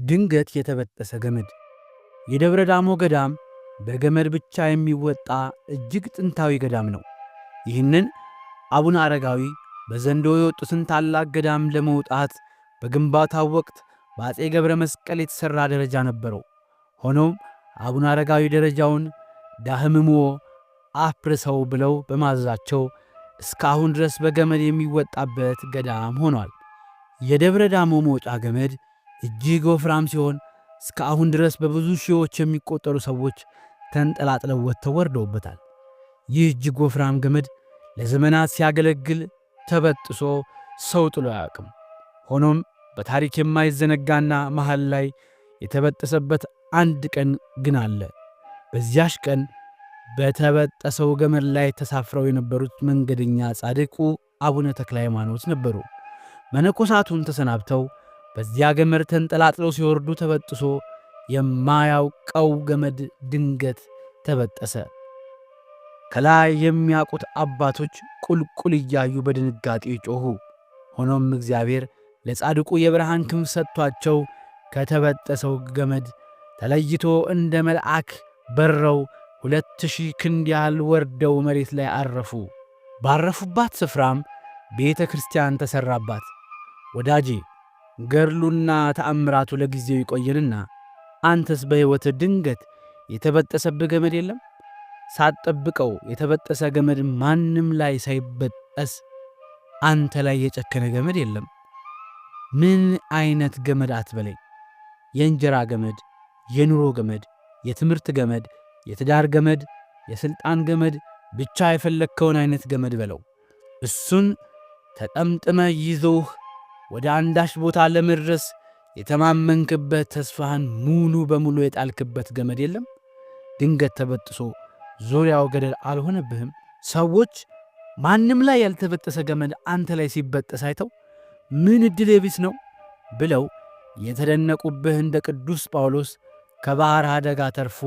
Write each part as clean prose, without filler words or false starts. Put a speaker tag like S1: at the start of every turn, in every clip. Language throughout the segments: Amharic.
S1: ድንገት የተበጠሰ ገመድ። የደብረ ዳሞ ገዳም በገመድ ብቻ የሚወጣ እጅግ ጥንታዊ ገዳም ነው። ይህንን አቡነ አረጋዊ በዘንዶ የወጡትን ታላቅ ገዳም ለመውጣት በግንባታው ወቅት በአፄ ገብረ መስቀል የተሠራ ደረጃ ነበረው። ሆኖም አቡነ አረጋዊ ደረጃውን ዳህምሞ አፍርሰው ብለው በማዘዛቸው እስካሁን ድረስ በገመድ የሚወጣበት ገዳም ሆኗል። የደብረ ዳሞ መውጫ ገመድ እጅግ ወፍራም ሲሆን እስከ አሁን ድረስ በብዙ ሺዎች የሚቆጠሩ ሰዎች ተንጠላጥለው ወጥተው ወርደውበታል። ይህ እጅግ ወፍራም ገመድ ለዘመናት ሲያገለግል ተበጥሶ ሰው ጥሎ አያውቅም። ሆኖም በታሪክ የማይዘነጋና መሃል ላይ የተበጠሰበት አንድ ቀን ግን አለ። በዚያሽ ቀን በተበጠሰው ገመድ ላይ ተሳፍረው የነበሩት መንገደኛ ጻድቁ አቡነ ተክለ ሃይማኖት ነበሩ። መነኮሳቱን ተሰናብተው በዚያ ገመድ ተንጠላጥለው ሲወርዱ ተበጥሶ የማያውቀው ገመድ ድንገት ተበጠሰ። ከላይ የሚያውቁት አባቶች ቁልቁል እያዩ በድንጋጤ ጮኹ። ሆኖም እግዚአብሔር ለጻድቁ የብርሃን ክንፍ ሰጥቷቸው ከተበጠሰው ገመድ ተለይቶ እንደ መልአክ በረው 2000 ክንድ ያህል ወርደው መሬት ላይ አረፉ። ባረፉባት ስፍራም ቤተ ክርስቲያን ተሠራባት። ወዳጄ፣ ገድሉና ተአምራቱ ለጊዜው ይቆየንና አንተስ በሕይወትህ ድንገት የተበጠሰብህ ገመድ የለም? ሳትጠብቀው የተበጠሰ ገመድ ማንም ላይ ሳይበጠስ አንተ ላይ የጨከነ ገመድ የለም? ምን አይነት ገመድ አትበለኝ። የእንጀራ ገመድ፣ የኑሮ ገመድ፣ የትምህርት ገመድ፣ የትዳር ገመድ፣ የሥልጣን ገመድ፣ ብቻ የፈለግከውን አይነት ገመድ በለው። እሱን ተጠምጥመ ይዞህ ወደ አንዳች ቦታ ለመድረስ የተማመንክበት ተስፋህን ሙሉ በሙሉ የጣልክበት ገመድ የለም? ድንገት ተበጥሶ ዙሪያው ገደል አልሆነብህም? ሰዎች ማንም ላይ ያልተበጠሰ ገመድ አንተ ላይ ሲበጠስ አይተው ምን ዕድል ቢስ ነው ብለው የተደነቁብህ እንደ ቅዱስ ጳውሎስ ከባሕር አደጋ ተርፎ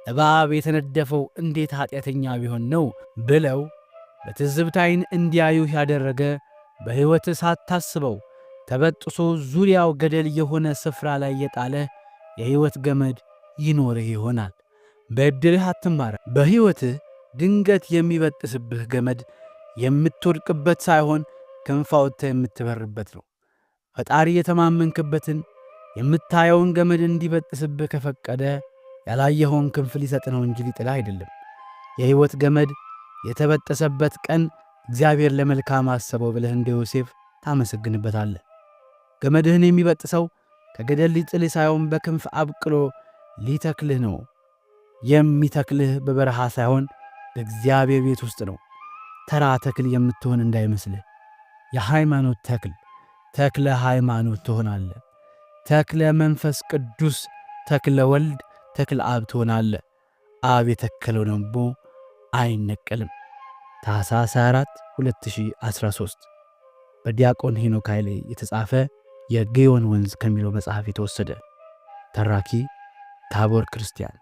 S1: እባብ የተነደፈው እንዴት ኃጢአተኛ ቢሆን ነው ብለው በትዝብት ዓይን እንዲያዩህ ያደረገ፣ በሕይወትህ ሳታስበው ተበጥሶ ዙሪያው ገደል የሆነ ስፍራ ላይ የጣለህ የሕይወት ገመድ ይኖርህ ይሆናል። በዕድልህ አትማረ። በሕይወትህ ድንገት የሚበጥስብህ ገመድ የምትወድቅበት ሳይሆን ክንፍ አውጥተህ የምትበርበት ነው። ፈጣሪ የተማመንክበትን የምታየውን ገመድ እንዲበጥስብህ ከፈቀደ ያላየኸውን ክንፍ ሊሰጥ ነው እንጂ ሊጥልህ አይደለም። የሕይወት ገመድ የተበጠሰበት ቀን እግዚአብሔር ለመልካም አሰበው ብለህ እንደ ዮሴፍ ታመሰግንበታለህ። ገመድህን የሚበጥሰው ከገደል ሊጥልህ ሳይሆን በክንፍ አብቅሎ ሊተክልህ ነው። የሚተክልህ በበረሃ ሳይሆን በእግዚአብሔር ቤት ውስጥ ነው። ተራ ተክል የምትሆን እንዳይመስልህ። የሃይማኖት ተክል፣ ተክለ ሃይማኖት ትሆናለህ። ተክለ መንፈስ ቅዱስ፣ ተክለ ወልድ፣ ተክለ አብ ትሆናለህ። አብ የተከለው ደግሞ አይነቀልም። ታኅሳስ 24 2013 በዲያቆን ሄኖክ ኃይሌ የተጻፈ፣ የግዮን ወንዝ ከሚለው መጽሐፍ የተወሰደ። ተራኪ ታቦር ክርስቲያን።